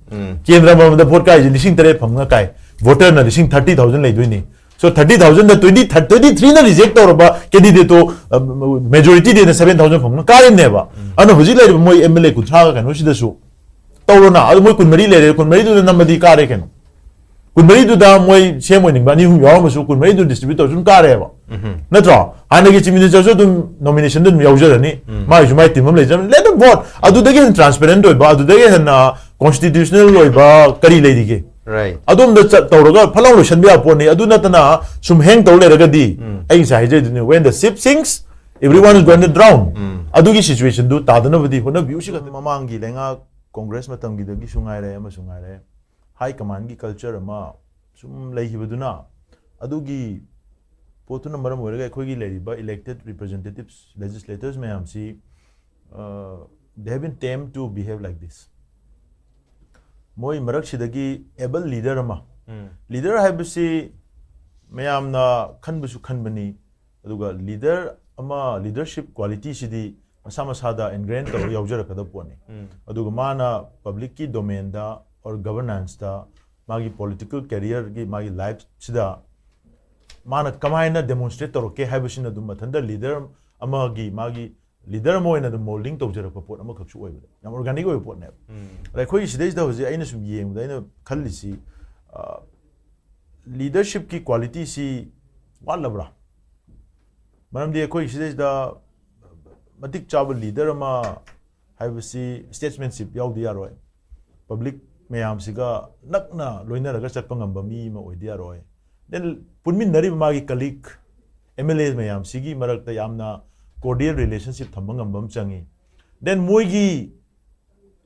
ꯀꯦꯟꯗ꯭ꯔ ꯑꯃꯃꯝꯗ ꯚꯣꯠ ꯀꯥꯏꯁꯦ ꯂꯤꯁꯤꯡ ꯇꯔꯦꯠ ꯐꯪꯅ ꯀꯥꯏ, ꯚꯣꯇꯔꯅ ꯂꯤꯁꯤꯡ thirty thousand ꯂꯩꯗꯣꯏꯅꯤ꯫ So thirty thousand ꯗ twenty, twenty three ꯅ reject ꯇꯧꯔꯕ candidate ꯇꯣ majority ꯗꯦꯅ seven thousand ꯐꯪꯅ ꯀꯥꯔꯤꯕꯅꯦꯕ꯫ ꯑꯗꯨꯅ ꯍꯧꯖꯤꯛ ꯂꯩꯔꯤꯕ ꯃꯣꯏ M L A ꯀꯨꯟꯊ꯭ꯔꯥꯒ ꯀꯩꯅꯣꯁꯤꯗꯁꯨ ꯇꯧꯔꯣꯅ, ꯑꯗꯨ ꯃꯣꯏ ꯀꯨꯟꯃꯔꯤ ꯂꯩꯔꯦ, ꯀꯨꯟꯃꯔꯤꯗꯨꯗ ꯅꯝꯃꯗꯤ ꯀꯥꯔꯦ ꯀꯩꯅꯣ꯫ ꯀꯨꯟꯃꯔꯤꯗꯨꯗ ꯃꯣꯏ ꯁꯦꯝ ꯑꯣꯏꯅꯤꯡꯕ ꯑꯅꯤ ꯑꯍꯨꯝ ꯌꯥꯎꯔꯝꯃꯁꯨ ꯀꯨꯟꯃꯔꯤꯗꯨ distribute ꯇꯧꯔꯁꯨ ꯑꯗꯨꯝ ꯀꯥꯔꯦꯕ꯫ ꯅꯠꯇ꯭ꯔꯣ? ꯍꯥꯟꯅꯒꯤ chief minister ꯁꯨ ꯑꯗꯨꯝ nomination ꯗ ꯑꯗꯨꯝ ꯌꯥꯎꯖꯔꯅꯤ꯫ ꯃꯥꯒꯤꯁꯨ ꯃꯥꯏ team ꯑꯃ ꯂꯩꯖꯔꯅꯤ꯫ Let them vote꯫ ꯑꯗꯨꯗꯒꯤ ꯍꯦꯟꯅ transparent ꯑꯣꯏꯕ, ꯑꯗꯨꯗꯒꯤ ꯍꯦꯟꯅ constitutional ꯑꯣꯏꯕ ꯀꯔꯤ ꯂꯩꯔꯤꯒꯦ? Right. ꯑꯗꯣꯝꯗ ꯆꯠ-, ꯇꯧꯔꯒ ꯐꯠ ꯂꯥꯎ ꯂꯣꯏꯁꯟꯕ ꯌꯥꯕ ꯄꯣꯠꯅꯤ꯫ ꯑꯗꯨ ꯅꯠꯇꯅ ꯁꯨꯝ hang ꯇꯧ ꯂꯩꯔꯒꯗꯤ, ꯑꯩ ꯉꯁꯥꯏ ꯍꯥꯏꯖꯔꯤꯗꯨꯅꯤ, "When the ship sinks, everyone is going to drown"꯫ ꯑꯗꯨꯒꯤ situation ꯗꯨ ꯇꯥꯗꯅꯕꯗꯤ ꯍꯣꯠꯅꯕꯤꯌꯨ꯫ ꯁꯤ ꯈꯛꯇ ꯃꯃꯥꯡꯒꯤ ꯂꯩꯉꯥꯛ Congress ꯃꯇꯝꯒꯤꯗꯒꯤꯁꯨ ꯉꯥꯏꯔꯦ, ꯑꯃꯁꯨ ꯉꯥꯏꯔꯦ, high command ꯒꯤ culture ꯑꯃ ꯁꯨꯝ ꯂꯩꯈꯤꯕꯗꯨꯅ, ꯑꯗꯨꯒꯤ ꯄꯣꯠꯇꯨꯅ ꯃꯔꯝ ꯑꯣꯏꯔꯒ ꯑꯩꯈꯣꯏꯒꯤ ꯂꯩꯔꯤꯕ elected representatives, legislators ꯃꯌꯥꯝꯁꯤ, uh, they have been tamed to behave like this꯫ ꯃꯣꯏ ꯃꯔꯛꯁꯤꯗꯒꯤ able leader ꯑꯃ, leader ꯍꯥꯏꯕꯁꯤ ꯃꯌꯥꯝꯅ ꯈꯟꯕꯁꯨ ꯈꯟꯕꯅꯤ, ꯑꯗꯨꯒ leader ꯑꯃ, leadership quality ꯁꯤꯗꯤ ꯃꯁꯥ ꯃꯁꯥꯗ ingrain ꯇꯧꯔꯒ ꯌꯥꯎꯖꯔꯛꯀꯗꯕ ꯄꯣꯠꯅꯤ꯫ ꯑꯗꯨꯒ ꯃꯥꯅ public ꯀꯤ domain ꯗ or governance ꯇ, ꯃꯥꯒꯤ political career ꯒꯤ ꯃꯥꯒꯤ life ꯁꯤꯗ ꯃꯥꯅ ꯀꯃꯥꯏꯅ demonstrate ꯇꯧꯔꯛꯀꯦ ꯍꯥꯏꯕꯁꯤꯅ ꯑꯗꯨꯝ ꯃꯊꯟꯇ leader ꯑꯃꯒꯤ, ꯃꯥꯒꯤ leader ꯑꯃ ꯑꯣꯏꯅ ꯑꯗꯨꯝ molding ꯇꯧꯖꯔꯛꯄ ꯄꯣꯠ ꯑꯃꯈꯛꯁꯨ ꯑꯣꯏꯕꯗ ꯌꯥꯝ organic ꯑꯣꯏꯕ ꯄꯣꯠꯅꯦꯕ꯫ ꯑꯗ ꯑꯩꯈꯣꯏꯒꯤ ꯁꯤꯗꯩꯁꯤꯗ ꯍꯧꯖꯤꯛ ꯑꯩꯅ ꯁꯨꯝ ꯌꯦꯡꯕꯗ ꯑꯩꯅ ꯈꯜꯂꯤꯁꯤ, ꯑ, leadership ꯀꯤ quality ꯁꯤ ꯋꯥꯠꯂꯕ꯭ꯔꯥ? ꯃꯔꯝꯗꯤ ꯑꯩꯈꯣꯏ ꯁꯤꯗꯩꯁꯤꯗ ꯃꯇꯤꯛ ꯆꯥꯕ leader ꯑꯃ ꯍꯥꯏꯕꯁꯤ statesmanship ꯌꯥꯎꯗ ꯌꯥꯔꯣꯏ꯫ Public ꯃꯌꯥꯝꯁꯤꯒ ꯅꯛꯅ ꯂꯣꯏꯅꯔꯒ ꯆꯠꯄ ꯉꯝꯕ ꯃꯤ ꯑꯃ ꯑꯣꯏꯗ ꯌꯥꯔꯣꯏ꯫ Then ꯄꯨꯟꯃꯤꯟꯅꯔꯤꯕ ꯃꯥꯒꯤ colleague, M L A ꯃꯌꯥꯝꯁꯤꯒꯤ ꯃꯔꯛꯇ ꯌꯥꯝꯅ cordial relationship ꯊꯝꯕ ꯉꯝꯕ ꯑꯃ ꯆꯪꯉꯤ꯫ Then ꯃꯣꯏꯒꯤ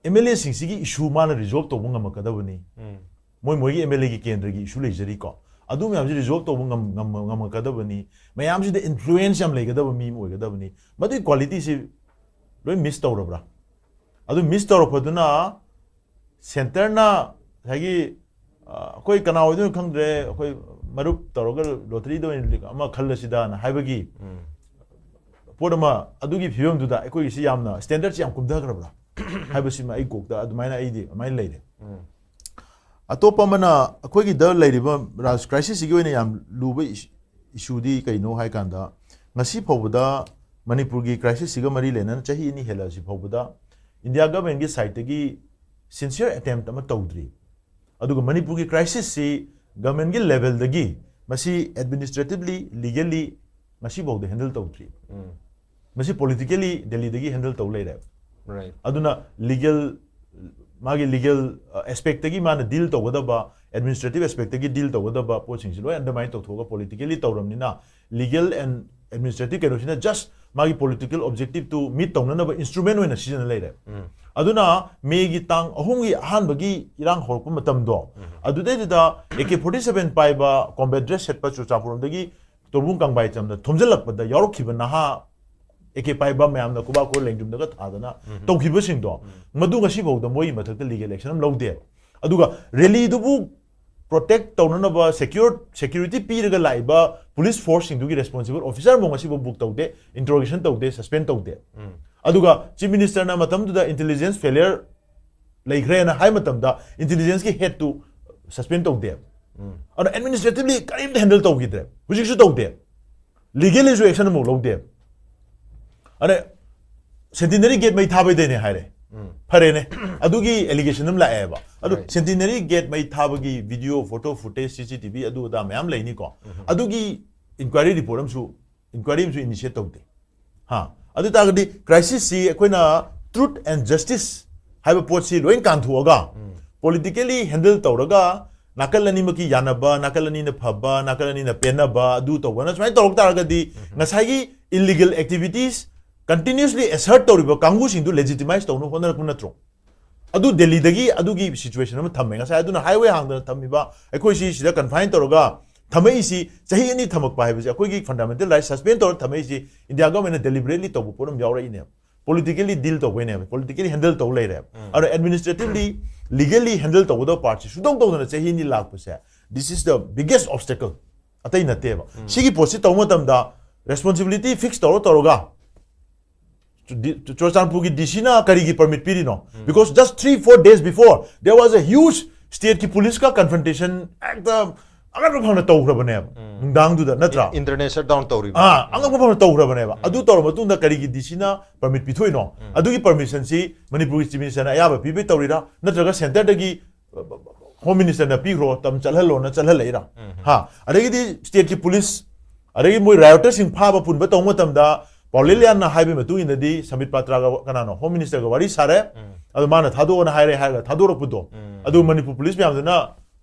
M L A ꯁꯤꯡꯁꯤꯒꯤ issue ꯃꯥꯅ resolve ꯇꯧꯕ ꯉꯝꯃꯛꯀꯗꯕꯅꯤ꯫ ꯃꯣꯏ ꯃꯣꯏꯒꯤ M L A ꯒꯤ ꯀꯦꯟꯗ꯭ꯔꯒꯤ issue ꯂꯩꯖꯔꯤꯀꯣ꯫ ꯑꯗꯨ ꯃꯌꯥꯝꯁꯤ resolve ꯇꯧꯕ ꯉꯝ-, ꯉꯝ-, ꯉꯝꯃꯛꯀꯗꯕꯅꯤ꯫ ꯃꯌꯥꯝꯁꯤꯗ influence ꯌꯥꯝ ꯂꯩꯒꯗꯕ ꯃꯤ ꯑꯃ ꯑꯣꯏꯒꯗꯕꯅꯤ꯫ ꯃꯗꯨꯒꯤ quality ꯁꯤ ꯂꯣꯏ miss ꯇꯧꯔꯕ꯭ꯔꯥ? ꯑꯗꯨ miss ꯇꯧꯔꯛꯄꯗꯨꯅ centre ꯅ ꯉꯁꯥꯏꯒꯤ, ꯑ, ꯑꯩꯈꯣꯏ ꯀꯅꯥ ꯑꯣꯏꯗꯣꯏꯅꯣ ꯈꯪꯗ꯭ꯔꯦ, ꯑꯩꯈꯣꯏ ꯃꯔꯨꯞ ꯇꯧꯔꯒ lottery ꯗ ꯑꯣꯏꯅ ꯑꯃ ꯈꯜꯂꯁꯤꯗꯅ ꯍꯥꯏꯕꯒꯤ ꯄꯣꯠ ꯑꯃ, ꯑꯗꯨꯒꯤ ꯐꯤꯕꯝꯗꯨꯗ ꯑꯩꯈꯣꯏꯒꯤꯁꯤ ꯌꯥꯝꯅ ꯁ꯭ꯇꯦꯟꯗꯔꯠꯁꯤ ꯌꯥꯝ ꯀꯨꯝꯊꯈ꯭ꯔꯕ꯭ꯔꯥ ꯍꯥꯏꯕꯁꯤꯃ ꯑꯩ ꯀꯣꯛꯇ ꯑꯗꯨꯃꯥꯏꯅ ꯑꯩꯗꯤ ꯑꯗꯨꯃꯥꯏꯅ ꯂꯩꯔꯦ꯫ ꯑꯇꯣꯞꯄ ꯑꯃꯅ, ꯑꯩꯈꯣꯏꯒꯤꯗ ꯂꯩꯔꯤꯕ ꯔꯥꯖ ꯀ꯭ꯔꯥꯏꯁꯤꯁꯁꯤꯒꯤ ꯑꯣꯏꯅ ꯌꯥꯝ ꯂꯨꯕ ꯏꯁ-, ꯏꯁꯨꯗꯤ ꯀꯩꯅꯣ ꯍꯥꯏ ꯀꯥꯟꯗ, ꯉꯁꯤ ꯐꯥꯎꯕꯗ ꯃꯅꯤꯄꯨꯔꯒꯤ ꯀ꯭ꯔꯥꯏꯁꯤꯁꯁꯤꯒ ꯃꯔꯤ ꯂꯩꯅꯅ ꯆꯍꯤ ꯑꯅꯤ ꯍꯦꯜꯂꯛꯑꯁꯤ ꯐꯥꯎꯕꯗ ꯏꯟꯗꯤꯌꯥ ꯒꯚꯔꯟꯃꯦꯟꯒꯤ ꯁꯥꯏꯠꯇꯒꯤ ꯁꯤꯟꯁꯤꯌꯔ ꯑꯦꯇꯦꯝꯞ ꯑꯃ ꯇꯧꯗ꯭ꯔꯤ꯫ ꯑꯗꯨꯒ ꯃꯅꯤꯄꯨꯔꯒꯤ ꯀ꯭ꯔꯥꯏꯁꯤꯁꯁꯤ ꯒꯚꯔꯟꯃꯦꯟꯒꯤ ꯂꯦꯚꯦꯜꯗꯒꯤ ꯃꯁꯤ ꯑꯦꯗꯃꯤꯅꯤꯁꯇ꯭ꯔꯦꯇꯤꯚꯂꯤ, ꯂꯤꯒꯦꯜꯂꯤ ꯉꯁꯤꯐꯥꯎꯗ ꯍꯦꯟꯗꯜ ꯇꯧꯗ꯭ꯔꯤ꯫ ꯃꯁꯤ ꯄꯣꯂꯤꯇꯤꯀꯦꯜꯂꯤ ꯗꯦꯜꯂꯤꯗꯒꯤ ꯍꯦꯟꯗꯜ ꯇꯧ ꯂꯩꯔꯦꯕ꯫ Right. ꯑꯗꯨꯅ ꯂꯤꯒꯦꯜ, ꯃꯥꯒꯤ ꯂꯤꯒꯦꯜ ꯑꯦꯁꯄꯦꯛꯇꯒꯤ ꯃꯥꯅ ꯗꯤꯜ ꯇꯧꯒꯗꯕ, ꯑꯦꯗꯃꯤꯅꯤꯁꯇ꯭ꯔꯦꯇꯤꯚ ꯑꯦꯁꯄꯦꯛꯇꯒꯤ ꯗꯤꯜ ꯇꯧꯒꯗꯕ ꯄꯣꯠꯁꯤꯡꯁꯤ ꯂꯣꯏ ꯑꯟꯗꯔꯃꯥꯏꯟ ꯇꯧꯊꯣꯛꯑꯒ ꯄꯣꯂꯤꯇꯤꯀꯦꯜꯂꯤ ꯇꯧꯔꯕꯅꯤꯅ ꯂꯤꯒꯦꯜ ꯑꯦꯟ ꯑꯦꯗꯃꯤꯅꯤꯁꯇ꯭ꯔꯦꯇꯤꯚ ꯀꯩꯅꯣꯁꯤꯅ ꯖꯁ ꯃꯥꯒꯤ ꯄꯣꯂꯤꯇꯤꯀꯦꯜ ꯑꯣꯕꯖꯦꯛꯇꯤꯚꯇꯨ ꯃꯤꯠ ꯇꯧꯅꯅꯕ ꯏꯟꯁꯇ꯭ꯔꯨꯃꯦꯟ ꯑꯣꯏꯅ ꯁꯤꯖꯤꯟꯅ ꯂꯩꯔꯦ꯫ ꯑꯗꯨꯅ ꯃꯦꯒꯤ ꯇꯥꯡ ꯑꯍꯨꯝꯒꯤ ꯑꯍꯥꯟꯕꯒꯤ ꯏꯔꯥꯡ ꯍꯧꯔꯛꯄ ꯃꯇꯝꯗꯣ, ꯑꯗꯨꯗꯩꯗꯨꯗ ꯑꯦ ꯀꯦ ꯐꯣꯔꯇꯤ ꯁꯚꯦꯟ ꯄꯥꯏꯕ ꯀꯣꯝꯕꯦꯠ ꯗ꯭ꯔꯦꯁ ꯁꯦꯠꯄ ꯆꯨꯔꯆꯥꯟꯄꯨꯔꯗꯒꯤ ꯇꯣꯔꯕꯨꯡ ꯀꯪꯕꯥꯏ ꯆꯝꯅ ꯊꯣꯝꯖꯤꯜꯂꯛꯄꯗ ꯌꯥꯎꯔꯛꯈꯤꯕ ꯅꯍꯥ ꯑꯦ ꯀꯦ ꯄꯥꯏꯕ ꯃꯌꯥꯝꯅ ꯈꯨꯕꯥꯛ ꯈꯨꯔ ꯂꯦꯡꯖꯨꯝꯗꯒ ꯊꯥꯗꯅ ꯇꯧꯈꯤꯕꯁꯤꯡꯗꯣ, ꯃꯗꯨ ꯉꯁꯤ ꯐꯥꯎꯗ ꯃꯣꯏꯒꯤ ꯃꯊꯛꯇ ꯂꯤꯒꯦꯜ ꯑꯦꯛꯁꯟ ꯑꯃ ꯂꯧꯗꯦꯕ꯫ ꯑꯗꯨꯒ ꯔꯦꯂꯤꯗꯨꯕꯨ ꯄ꯭ꯔꯣꯇꯦꯛ ꯇꯧꯅꯅꯕ ꯁꯦꯀ꯭ꯌꯨꯔ, ꯁꯦꯀ꯭ꯌꯨꯔꯤꯇꯤ ꯄꯤꯔꯒ ꯂꯥꯛꯏꯕ ꯄꯨꯂꯤꯁ ꯐꯣꯔꯁꯁꯤꯡꯗꯨꯒꯤ ꯔꯦꯁꯄꯣꯟꯁꯤꯕꯜ ꯑꯣꯐꯤꯁꯔ ꯑꯃ ꯉꯁꯤꯐꯥꯎ ꯕꯨꯛ ꯇꯧꯗꯦ, ꯏꯟꯇꯔꯣꯒꯦꯁꯟ ꯇꯧꯗꯦ, ꯁꯁꯄꯦꯟ ꯇꯧꯗꯦ꯫ ꯑꯗꯨꯒ ꯆꯤꯐ ꯃꯤꯅꯤꯁꯇꯔꯅ ꯃꯇꯝꯗꯨꯗ ꯏꯟꯇꯦꯂꯤꯖꯦꯟꯁ ꯐꯦꯂꯤꯌꯔ ꯂꯩꯈ꯭ꯔꯦꯅ ꯍꯥꯏ ꯃꯇꯝꯗ ꯏꯟꯇꯦꯂꯤꯖꯦꯟꯁꯀꯤ ꯍꯦꯠꯇꯨ ꯁꯁꯄꯦꯟ ꯇꯧꯗꯦ꯫ ꯑꯗꯣ ꯑꯦꯗꯃꯤꯅꯤꯁꯇ꯭ꯔꯦꯇꯤꯚꯂꯤ ꯀꯔꯤꯝꯇ ꯍꯦꯟꯗꯜ ꯇꯧꯈꯤꯗ꯭ꯔꯦ, ꯍꯧꯖꯤꯛꯁꯨ ꯇꯧꯗꯦ꯫ ꯂꯤꯒꯦꯜꯂꯤꯁꯨ ꯑꯦꯛꯁꯟ ꯑꯃꯨꯛ ꯂꯧꯗꯦ꯫ ꯑꯗ ꯁꯦꯟꯇꯤꯅꯔꯤ ꯒꯦꯠ ꯃꯩ ꯊꯥꯕꯩꯗꯅꯦ ꯍꯥꯏꯔꯦ꯫ ꯐꯔꯦꯅꯦ, ꯑꯗꯨꯒꯤ ꯑꯦꯂꯤꯒꯦꯁꯟ ꯑꯃ ꯂꯥꯛꯑꯦꯕ꯫ ꯑꯗꯨ Right. ꯁꯦꯟꯇꯤꯅꯔꯤ ꯒꯦꯠ ꯃꯩ ꯊꯥꯕꯒꯤ ꯚꯤꯗꯤꯑꯣ, ꯐꯣꯇꯣ ꯐꯨꯇꯦꯖ, ꯁꯤ ꯁꯤ ꯇꯤ ꯚꯤ, ꯑꯗꯨ ꯑꯗꯥ ꯃꯌꯥꯝ ꯂꯩꯅꯤꯀꯣ꯫ ꯑꯗꯨꯒꯤ ꯏꯟꯀ꯭ꯋꯥꯏꯔꯤ ꯔꯤꯄꯣꯔꯠ ꯑꯃꯁꯨ, ꯏꯟꯀ꯭ꯋꯥꯏꯔꯤ ꯑꯃꯁꯨ ꯏꯅꯤꯁꯤꯌꯦꯠ ꯇꯧꯗꯦ꯫ ꯍꯥ, ꯑꯗꯨ ꯇꯥꯔꯒꯗꯤ ꯀ꯭ꯔꯥꯏꯁꯤꯁꯁꯤ ꯑꯩꯈꯣꯏꯅ ꯇ꯭ꯔꯨꯠ ꯑꯦꯟ ꯖꯁꯇꯤꯁ ꯍꯥꯏꯕ ꯄꯣꯠꯁꯤ ꯂꯣꯏ ꯀꯥꯟꯊꯣꯛꯑꯒ ꯄꯣꯂꯤꯇꯤꯀꯦꯜꯂꯤ ꯍꯦꯟꯗꯜ ꯇꯧꯔꯒ ꯅꯥꯀꯜ ꯑꯅꯤꯃꯛꯀꯤ ꯌꯥꯅꯕ, ꯅꯥꯀꯜ ꯑꯅꯤꯅ ꯐꯕ, ꯅꯥꯀꯜ ꯑꯅꯤꯅ ꯄꯦꯟꯅꯕ, ꯑꯗꯨ ꯇꯧꯕꯅ ꯁꯨꯃꯥꯏꯅ ꯇꯧꯔꯛ ꯇꯥꯔꯒꯗꯤ ꯉꯁꯥꯏꯒꯤ ꯏꯜꯂꯤꯒꯦꯜ ꯑꯦꯛꯇꯤꯚꯤꯇꯤꯁ ꯀꯟꯇꯤꯅ꯭ꯌꯨꯁꯂꯤ ꯑꯦꯁꯔꯠ ꯇꯧꯔꯤꯕ ꯀꯥꯡꯕꯨꯁꯤꯡꯗꯨ ꯂꯦꯖꯤꯇꯤꯃꯥꯏꯁ ꯇꯧꯅꯕ ꯍꯣꯠꯅꯔꯛꯄ ꯅꯠꯇ꯭ꯔꯣ? ꯑꯗꯨ ꯗꯦꯜꯂꯤꯗꯒꯤ ꯑꯗꯨꯒꯤ ꯁꯤꯆꯨꯋꯦꯁꯟ ꯑꯃ ꯊꯝꯃꯦ꯫ ꯉꯁꯥꯏ ꯑꯗꯨꯅ ꯍꯥꯏꯋꯦ ꯍꯥꯡꯗꯅ ꯊꯝꯃꯤꯕ ꯑꯩꯈꯣꯏꯁꯤ ꯁꯤꯗ ꯀꯟꯐꯥꯏꯟ ꯇꯧꯔꯒ ꯊꯝꯃꯛꯏꯁꯤ, ꯆꯍꯤ ꯑꯅꯤ ꯊꯝꯃꯛꯄ ꯍꯥꯏꯕꯁꯤ ꯑꯩꯈꯣꯏꯒꯤ ꯐꯟꯗꯥꯃꯦꯟꯇꯦꯜ ꯔꯥꯏꯠ ꯁꯁꯄꯦꯟ ꯇꯧꯔꯒ ꯊꯝꯃꯛꯏꯁꯤ ꯏꯟꯗꯤꯌꯥ ꯒꯚꯔꯟꯃꯦꯟꯅ ꯗꯦꯂꯤꯕꯔꯦꯠꯂꯤ ꯇꯧꯕ ꯄꯣꯠ ꯑꯃ ꯌꯥꯎꯔꯛꯏꯅꯦꯕ꯫ ꯄꯣꯂꯤꯇꯤꯀꯦꯜꯂꯤ ꯗꯤꯜ ꯇꯧꯕꯩꯅꯦꯕ, ꯄꯣꯂꯤꯇꯤꯀꯦꯜꯂꯤ ꯍꯦꯟꯗꯜ ꯇꯧ ꯂꯩꯔꯦꯕ꯫ ꯑꯗꯣ ꯑꯦꯗꯃꯤꯅꯤꯁꯇ꯭ꯔꯦꯇꯤꯚꯂꯤ, ꯂꯤꯒꯦꯜꯂꯤ ꯍꯦꯟꯗꯜ ꯇꯧꯒꯗꯕ ꯄꯥꯔꯠꯁꯤ ꯁꯨꯡꯇꯧ ꯇꯧꯗꯅ ꯆꯍꯤ ꯑꯅꯤ ꯂꯥꯛꯄꯁꯦ, this is the biggest obstacle, ꯑꯇꯩ ꯅꯠꯇꯦꯕ꯫ ꯁꯤꯒꯤ ꯄꯣꯠꯁꯤ ꯇꯧꯕ ꯃꯇꯝꯗ ꯔꯦꯁꯄꯣꯟꯁꯤꯕꯤꯂꯤꯇꯤ ꯐꯤꯛꯁ ꯇꯧꯔ ꯇꯧꯔꯒ ꯗꯤ- ꯆꯨꯔꯆꯥꯟꯄꯨꯔꯒꯤ ꯗꯤ ꯁꯤꯅ ꯀꯔꯤꯒꯤ ꯄꯔꯃꯤꯠ ꯄꯤꯔꯤꯅꯣ? Because just three four days before there was a huge stateꯀꯤ ꯄꯨꯂꯤꯁꯀ ꯀꯟꯐ꯭ꯔꯟꯇꯦꯁꯟ ꯍꯦꯛꯇ ꯑꯉꯛꯄ ꯐꯪꯅ ꯇꯧꯈ꯭ꯔꯕꯅꯦꯕ ꯅꯨꯡꯗꯥꯡꯗꯨꯗ, ꯅꯠꯇ꯭ꯔꯥ? Internal shutdown ꯇꯧꯔꯤꯕ. ꯑꯥ, ꯑꯉꯛꯄ ꯐꯪꯅ ꯇꯧꯈ꯭ꯔꯕꯅꯦꯕ꯫ ꯑꯗꯨ ꯇꯧꯔꯕ ꯃꯇꯨꯡꯗ ꯀꯔꯤꯒꯤ ꯗꯤ ꯁꯤꯅ ꯄꯔꯃꯤꯠ ꯄꯤꯊꯣꯛꯏꯅꯣ? ꯑꯗꯨꯒꯤ ꯄꯔꯃꯤꯁꯟꯁꯤ ꯃꯅꯤꯄꯨꯔꯒꯤ ꯆꯤꯐ ꯃꯤꯅꯤꯁꯇꯔꯅ ꯑꯌꯥꯕ ꯄꯤꯕꯩ ꯇꯧꯔꯤꯔꯥ, ꯅꯠꯇ꯭ꯔꯒ ꯁꯦꯟꯇꯔꯗꯒꯤ ꯍꯣꯝ ꯃꯤꯅꯤꯁꯇꯔꯅ ꯄꯤꯈ꯭ꯔꯣ, ꯇꯝ ꯆꯠꯍꯜꯂꯣꯅ ꯆꯠꯍꯜꯂꯛꯏꯔꯥ? ꯍꯥ, ꯑꯗꯒꯤꯗꯤ ꯁ꯭ꯇꯦꯠꯀꯤ ꯄꯨꯂꯤꯁ, ꯑꯗꯒꯤ ꯃꯣꯏ ꯔꯥꯏꯑꯣꯇꯔꯁꯤꯡ ꯐꯥꯕ ꯄꯨꯟꯕ ꯇꯧꯕ ꯃꯇꯝꯗ ꯄꯥꯎꯂꯦꯂꯤꯌꯥꯟꯅ ꯍꯥꯏꯕꯒꯤ ꯃꯇꯨꯡ ꯏꯟꯅꯗꯤ ꯁꯝꯕꯤꯠ ꯄꯥꯇ꯭ꯔꯥꯒ ꯀꯅꯥꯅꯣ, ꯍꯣꯝ ꯃꯤꯅꯤꯁꯇꯔꯒ ꯋꯥꯔꯤ ꯁꯥꯔꯦ꯫ ꯑꯗꯣ ꯃꯥꯅ ꯊꯥꯗꯣꯛꯑꯣꯅ ꯍꯥꯏꯔꯦ ꯍꯥꯏꯔꯒ ꯊꯥꯗꯣꯔꯛꯄꯗꯣ, ꯑꯗꯨ ꯃꯅꯤꯄꯨꯔ ꯄꯨꯂꯤꯁ ꯃꯌꯥꯝꯗꯨꯅ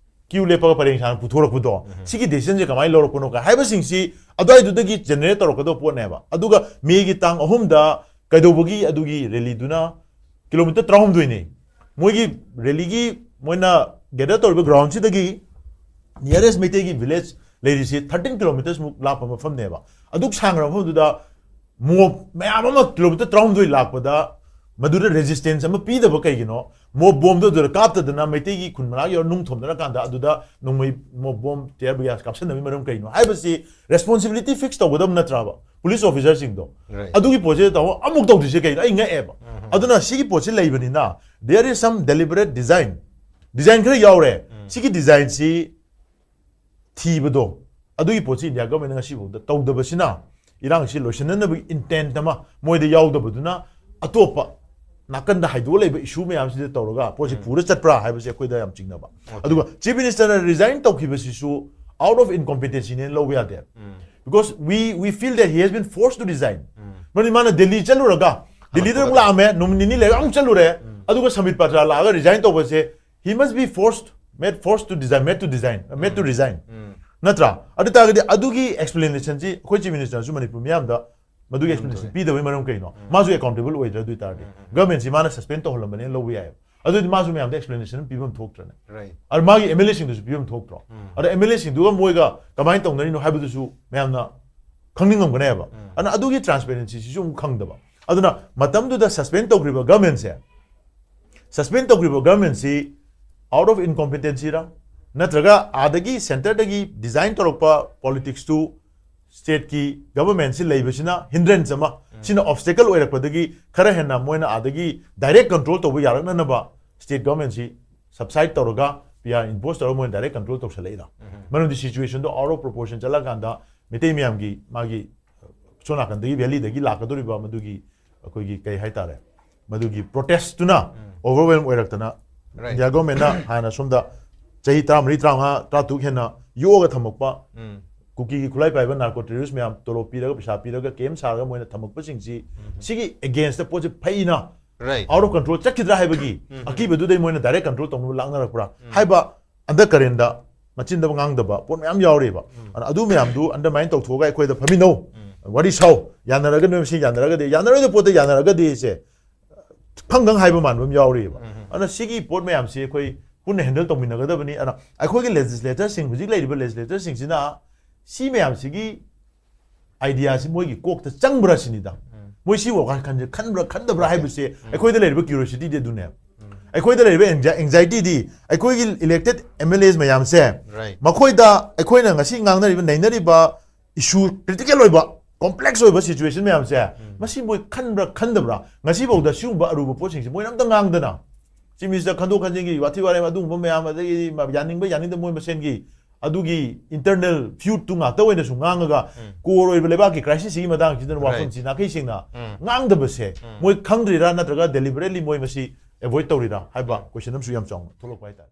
ꯀ꯭ꯌꯨ ꯂꯦꯞꯄꯒ ꯄꯔꯦꯡ ꯁꯥꯡꯅ ꯄꯨꯊꯣꯔꯛꯄꯗꯣ, ꯁꯤꯒꯤ ꯗꯤꯁꯤꯖꯟꯁꯦ ꯀꯃꯥꯏꯅ ꯂꯧꯔꯛꯄꯅꯣ ꯀ ꯍꯥꯏꯕꯁꯤꯡꯁꯤ ꯑꯗꯨꯋꯥꯏꯗꯨꯗꯒꯤ ꯖꯦꯅꯦꯔꯦꯠ ꯇꯧꯔꯛꯀꯗꯕ ꯄꯣꯠꯅꯦꯕ꯫ ꯑꯗꯨꯒ ꯃꯦꯒꯤ ꯇꯥꯡ ꯑꯍꯨꯝꯗ ꯀꯩꯗꯧꯕꯒꯤ ꯑꯗꯨꯒꯤ ꯔꯦꯂꯤꯗꯨꯅ ꯀꯤꯂꯣꯃꯤꯇꯔ ꯇꯔꯥꯍꯨꯝꯗꯣꯏꯅꯤ꯫ ꯃꯣꯏꯒꯤ ꯔꯦꯂꯤꯒꯤ ꯃꯣꯏꯅ ꯒꯦꯗꯔ ꯇꯧꯔꯤꯕ ꯒ꯭ꯔꯥꯎꯟꯁꯤꯗꯒꯤ ꯅꯤꯌꯔꯦꯁ ꯃꯩꯇꯩꯒꯤ ꯚꯤꯂꯦꯖ ꯂꯩꯔꯤꯁꯤ ꯊꯥꯔꯇꯤꯟ ꯀꯤꯂꯣꯃꯤꯇꯔꯁꯃꯨꯛ ꯂꯥꯞꯄ ꯃꯐꯝꯅꯦꯕ꯫ ꯑꯗꯨꯛ ꯁꯥꯡꯈ꯭ꯔꯕ ꯃꯐꯝꯗꯨꯗ ꯃꯣꯕ ꯃꯌꯥꯝ ꯑꯃ ꯀꯤꯂꯣꯃꯤꯇꯔ ꯇꯔꯥꯍꯨꯝꯗꯣꯏ ꯂꯥꯛꯄꯗ ꯃꯗꯨꯗ ꯔꯦꯖꯤꯁꯇꯦꯟꯁ ꯑꯃ ꯄꯤꯗꯕ ꯀꯩꯒꯤꯅꯣ? ꯃꯣꯕ ꯕꯣꯝꯗꯣ ꯑꯗꯨꯗ ꯀꯥꯞꯇꯗꯅ ꯃꯩꯇꯩꯒꯤ ꯈꯨꯟ ꯃꯅꯥꯛ ꯌꯧꯔ ꯅꯨꯡ ꯊꯣꯝꯗꯅꯀꯥꯟꯗ ꯑꯗꯨꯗ ꯅꯣꯡꯃꯩ ꯃꯣꯕ ꯕꯣꯝ ꯇꯤꯌꯔ ꯒ꯭ꯌꯥꯁ ꯀꯥꯞꯁꯤꯟꯅꯕꯒꯤ ꯃꯔꯝ ꯀꯩꯅꯣ ꯍꯥꯏꯕꯁꯤ ꯔꯦꯁꯄꯣꯟꯁꯤꯕꯤꯂꯤꯇꯤ ꯐꯤꯛꯁ ꯇꯧꯒꯗꯕ ꯅꯠꯇ꯭ꯔꯕ ꯄꯨꯂꯤꯁ ꯑꯣꯐꯤꯁꯔꯁꯤꯡꯗꯣ? Right. ꯑꯗꯨꯒꯤ ꯄꯣꯠꯁꯦ ꯇꯧꯕ ꯑꯃꯨꯛ ꯇꯧꯗ꯭ꯔꯤꯁꯦ ꯀꯩꯅꯣ? ꯑꯩ ꯉꯛꯑꯦꯕ꯫ ꯑꯗꯨꯅ ꯁꯤꯒꯤ ꯄꯣꯠꯁꯤ ꯂꯩꯕꯅꯤꯅ there is some deliberate design, design ꯈꯔ ꯌꯥꯎꯔꯦ꯫ ꯁꯤꯒꯤ ꯗꯤꯖꯥꯏꯟꯁꯤ ꯊꯤꯕꯗꯣ, ꯑꯗꯨꯒꯤ ꯄꯣꯠꯁꯤ ꯏꯟꯗꯤꯌꯥ ꯒꯚꯔꯟꯃꯦꯟꯠꯅ ꯉꯁꯤꯐꯥꯎꯗ ꯇꯧꯗꯕꯁꯤꯅ ꯏꯔꯥꯡꯁꯤ ꯂꯣꯏꯁꯤꯟꯅꯅꯕꯒꯤ ꯏꯟꯇꯦꯟꯠ ꯑꯃ ꯃꯣꯏꯗ ꯌꯥꯎꯗꯕꯗꯨꯅ ꯑꯇꯣꯞꯄ ꯅꯥꯀꯟꯗ ꯍꯥꯏꯗꯣꯛꯑ ꯂꯩꯕ ꯏꯁꯨ ꯃꯌꯥꯝꯁꯤꯗ ꯇꯧꯔꯒ ꯄꯣꯠꯁꯤ ꯄꯨꯔ ꯆꯠꯄ꯭ꯔꯥ ꯍꯥꯏꯕꯁꯦ ꯑꯩꯈꯣꯏꯗ ꯌꯥꯝ ꯆꯤꯡꯅꯕ꯫ ꯑꯗꯨꯒ ꯆꯤꯐ ꯃꯤꯅꯤꯁꯇꯔꯅ ꯔꯤꯖꯥꯏꯟ ꯇꯧꯈꯤꯕꯁꯤꯁꯨ out of incompetencyꯅꯦꯅ ꯂꯧꯕ ꯌꯥꯗꯦ꯫ Because we we feel that he has been forced to resign. ꯃꯔꯝꯗꯤ ꯃꯥꯅ ꯗꯦꯜꯂꯤ ꯆꯠꯂꯨꯔꯒ ꯗꯦꯜꯂꯤꯗ ꯑꯃꯨꯛ ꯂꯥꯛꯑꯝꯃꯦ, ꯅꯨꯃꯤꯠ ꯅꯤꯅꯤ ꯂꯩꯔꯒ ꯑꯃꯨꯛ ꯆꯠꯂꯨꯔꯦ, ꯑꯗꯨꯒ ꯁꯝꯕꯤꯠ ꯄꯥꯇ꯭ꯔ ꯂꯥꯛꯑꯒ ꯔꯤꯖꯥꯏꯟ ꯇꯧꯕꯁꯦ, he must be forced, made forced to design, made to design, made to resign. ꯅꯠꯇ꯭ꯔꯥ? ꯑꯗꯨ ꯇꯥꯔꯒꯗꯤ ꯑꯗꯨꯒꯤ ꯑꯦꯛꯁꯄ꯭ꯂꯦꯅꯦꯁꯟꯁꯤ ꯑꯩꯈꯣꯏ ꯆꯤꯐ ꯃꯤꯅꯤꯁꯇꯔꯅꯁꯨ ꯃꯅꯤꯄꯨꯔ ꯃꯤꯌꯥꯝꯗ ꯃꯗꯨꯒꯤ ꯑꯦꯛꯁꯄ꯭ꯂꯦꯅꯦꯁꯟ ꯄꯤꯗꯕꯒꯤ ꯃꯔꯝ ꯀꯩꯅꯣ? ꯃꯥꯁꯨ ꯑꯦꯀꯥꯎꯟꯇꯦꯕꯜ ꯑꯣꯏꯗ꯭ꯔꯥ? ꯑꯗꯨ ꯑꯣꯏꯇꯥꯔꯗꯤ ꯒꯚꯔꯟꯃꯦꯟꯠꯁꯤ ꯃꯥꯅ ꯁꯁꯄꯦꯟ ꯇꯧꯍꯜꯂꯝꯕꯅꯦꯅ ꯂꯧꯕ ꯌꯥꯏꯑꯕ꯫ ꯑꯗꯨꯗꯤ ꯃꯥꯁꯨ ꯃꯌꯥꯝꯗ ꯑꯦꯛꯁꯄ꯭ꯂꯦꯅꯦꯁꯟ ꯑꯃ ꯄꯤꯐꯝ ꯊꯣꯛꯇ꯭ꯔꯅꯦ? Right. ꯑꯗꯨ ꯃꯥꯒꯤ ꯑꯦꯝ ꯑꯦꯜ ꯑꯦꯁꯤꯡꯗꯁꯨ ꯄꯤꯐꯝ ꯊꯣꯛꯇ꯭ꯔꯣ? ꯑꯗ ꯑꯦꯝ ꯑꯦꯜ ꯑꯦꯁꯤꯡꯗꯨꯒ ꯃꯣꯏꯒ ꯀꯃꯥꯏꯅ ꯇꯧꯅꯔꯤꯅꯣ ꯍꯥꯏꯕꯗꯨꯁꯨ ꯃꯌꯥꯝꯅ ꯈꯪꯅꯤꯡꯉꯝꯒꯅꯦꯕ꯫ ꯑꯗꯨꯅ ꯑꯗꯨꯒꯤ ꯇ꯭ꯔꯥꯟꯁꯄꯦꯔꯦꯟꯁꯤꯁꯤꯁꯨ ꯑꯃꯨꯛ ꯈꯪꯗꯕ꯫ ꯑꯗꯨꯅ ꯃꯇꯝꯗꯨꯗ ꯁꯁꯄꯦꯟ ꯇꯧꯈ꯭ꯔꯤꯕ ꯒꯚꯔꯟꯃꯦꯟꯠꯁꯦ, ꯁꯁꯄꯦꯟ ꯇꯧꯈ꯭ꯔꯤꯕ ꯒꯚꯔꯟꯃꯦꯟꯠꯁꯤ out of incompetencyꯔꯥ, ꯅꯠꯇ꯭ꯔꯒ ꯑꯥꯗꯒꯤ ꯁꯦꯟꯇꯔꯗꯒꯤ ꯗꯤꯖꯥꯏꯟ ꯇꯧꯔꯛꯄ ꯄꯣꯂꯤꯇꯤꯛꯁꯇꯨ stateꯀꯤ governmentꯁꯤ ꯂꯩꯕꯁꯤꯅ hindrance ꯑꯃ, ꯁꯤꯅ obstacle ꯑꯣꯏꯔꯛꯄꯗꯒꯤ ꯈꯔ ꯍꯦꯟꯅ ꯃꯣꯏꯅ ꯑꯥꯗꯒꯤ direct control ꯇꯧꯕ ꯌꯥꯔꯛꯅꯅꯕ state governmentꯁꯤ subside ꯇꯧꯔꯒ, PR impose ꯇꯧꯔꯒ ꯃꯣꯏꯅ direct control ꯇꯧꯁꯜꯂꯛꯏꯔ? ꯃꯔꯝꯗꯤ situationꯗꯣ out of proportion ꯆꯠꯂꯀꯥꯟꯗ ꯃꯩꯇꯩ ꯃꯌꯥꯝꯒꯤ, ꯃꯥꯒꯤ ꯁꯣꯝ ꯅꯥꯀꯟꯗꯒꯤ valleyꯗꯒꯤ ꯂꯥꯛꯀꯗꯧꯔꯤꯕ ꯃꯗꯨꯒꯤ ꯑꯩꯈꯣꯏꯒꯤ ꯀꯩ ꯍꯥꯏꯇꯥꯔꯦ, ꯃꯗꯨꯒꯤ protestꯇꯨꯅ overwhelm ꯑꯣꯏꯔꯛꯇꯅ, Right. India governmentꯅ ꯍꯥꯟꯅ ꯁꯣꯝꯗ ꯆꯍꯤ ꯇꯔꯥꯃꯔꯤ, ꯇꯔꯥꯃꯉꯥ, ꯇꯔꯥꯇꯔꯨꯛ ꯍꯦꯟꯅ ꯌꯣꯛꯑꯒ ꯊꯝꯃꯛꯄ ꯎꯝ. ꯀꯨꯀꯤꯒꯤ ꯈꯨꯠꯂꯥꯏ ꯄꯥꯏꯕ narco terrorist ꯃꯌꯥꯝ ꯇꯣꯂꯣꯞ ꯄꯤꯔꯒ, ꯄꯩꯁꯥ ꯄꯤꯔꯒ camp ꯁꯥꯔꯒ ꯃꯣꯏꯅ ꯊꯝꯃꯛꯄꯁꯤꯡꯁꯤ, ꯁꯤꯒꯤ againstꯇ ꯄꯣꯠꯁꯤ ꯐꯩꯅ Right. out of control ꯆꯠꯈꯤꯗ꯭ꯔꯥ ꯍꯥꯏꯕꯒꯤ ꯑꯀꯤꯕꯗꯨꯗꯩ ꯃꯣꯏꯅ direct control ꯇꯧꯅꯕ ꯂꯥꯛꯅꯔꯛꯄ꯭ꯔꯥ ꯍꯥꯏꯕ undercurrentꯗ ꯃꯆꯤꯟꯗ ꯉꯥꯡꯗꯕ ꯄꯣꯠ ꯃꯌꯥꯝ ꯌꯥꯎꯔꯤꯕ꯫ ꯑꯗꯨꯅ ꯑꯗꯨ ꯃꯌꯥꯝꯗꯨ undermine ꯇꯧꯊꯣꯛꯑꯒ ꯑꯩꯈꯣꯏꯗ ꯐꯝꯃꯤꯟꯅꯧ, ꯋꯥꯔꯤ ꯁꯥꯎ, ꯌꯥꯅꯔꯒ ꯅꯣꯏ ꯃꯁꯦꯟ ꯌꯥꯅꯔꯒꯗꯤ, ꯌꯥꯅꯔꯣꯏꯗꯕ ꯄꯣꯠꯇ ꯌꯥꯅꯔꯒꯗꯤ ꯁꯦ ꯈꯪ ꯈꯪ ꯍꯥꯏꯕ ꯃꯥꯟꯕ ꯑꯃ ꯌꯥꯎꯔꯤꯕ꯫ ꯑꯗꯨꯅ ꯁꯤꯒꯤ ꯄꯣꯠ ꯃꯌꯥꯝꯁꯤ ꯑꯩꯈꯣꯏ ꯄꯨꯟꯅ handle ꯇꯧꯃꯤꯟꯅꯒꯗꯕꯅꯤ꯫ ꯑꯗꯨꯅ ꯑꯩꯈꯣꯏꯒꯤ legislatorꯁꯤꯡ, ꯍꯧꯖꯤꯛ ꯂꯩꯔꯤꯕ legislatorꯁꯤꯡꯁꯤꯅ ꯁꯤ ꯃꯌꯥꯝꯁꯤꯒꯤ ideaꯁꯤ ꯃꯣꯏꯒꯤ ꯀꯣꯛꯇ ꯆꯪꯕ꯭ꯔꯥ ꯁꯤꯅꯤꯗ꯫ ꯃꯣꯏ ꯁꯤ ꯋꯥꯈꯜ ꯈꯟꯕ꯭ꯔꯥ ꯈꯟꯗꯕ꯭ꯔꯥ ꯍꯥꯏꯕꯁꯦ ꯑꯩꯈꯣꯏꯗ ꯂꯩꯔꯤꯕ curiosityꯗꯤ ꯑꯗꯨꯅꯦꯕ꯫ ꯑꯩꯈꯣꯏꯗ ꯂꯩꯔꯤꯕ anxi- anxietyꯗꯤ ꯑꯩꯈꯣꯏꯒꯤ elected MLAs ꯃꯌꯥꯝꯁꯦ, Right. ꯃꯈꯣꯏꯗ ꯑꯩꯈꯣꯏꯅ ꯉꯁꯤ ꯉꯥꯡꯅꯔꯤꯕ, ꯅꯩꯅꯔꯤꯕ issue, critical ꯑꯣꯏꯕ, complex ꯑꯣꯏꯕ situation ꯃꯌꯥꯝꯁꯦ ꯃꯁꯤ ꯃꯣꯏ ꯈꯟꯕ꯭ꯔꯥ ꯈꯟꯗꯕ꯭ꯔꯥ? ꯉꯁꯤꯐꯥꯎꯗ ꯁꯤꯒꯨꯝꯕ ꯑꯔꯨꯕ ꯄꯣꯠꯁꯤꯡꯁꯦ ꯃꯣꯏꯅ ꯑꯝꯇ ꯉꯥꯡꯗꯅ, Chief Minister ꯈꯟꯗꯣꯛ ꯈꯟꯖꯤꯟꯒꯤ ꯋꯥꯊꯤ ꯋꯥꯔꯦꯝ ꯑꯗꯨꯒꯨꯝꯕ ꯃꯌꯥꯝ, ꯑꯗꯒꯤ ꯌꯥꯅꯤꯡꯕ ꯌꯥꯅꯤꯡꯗꯕ ꯃꯣꯏ ꯃꯁꯦꯟꯒꯤ ꯑꯗꯨꯒꯤ internal feudꯇꯨ ꯉꯥꯛꯇ ꯑꯣꯏꯅꯁꯨ ꯉꯥꯡꯉꯒ, core ꯑꯣꯏꯕ ꯂꯩꯕꯥꯛꯀꯤ crisisꯁꯤꯒꯤ ꯃꯇꯥꯡꯁꯤꯗ ꯋꯥꯐꯝꯁꯤ ꯅꯥꯈꯩ ꯁꯦꯡꯅ ꯉꯥꯡꯗꯕꯁꯦ ꯃꯣꯏ ꯈꯪꯗ꯭ꯔꯤꯔꯥ, ꯅꯠꯇ꯭ꯔꯒ deliberatelyꯃꯣꯏ ꯃꯁꯤ avoid ꯇꯧꯔꯤꯔꯥ ꯍꯥꯏꯕ question ꯑꯃꯁꯨ ꯌꯥꯝ ꯆꯥꯎꯅ ꯊꯣꯛꯂꯛꯄ ꯍꯥꯏꯇꯥꯔꯦ꯫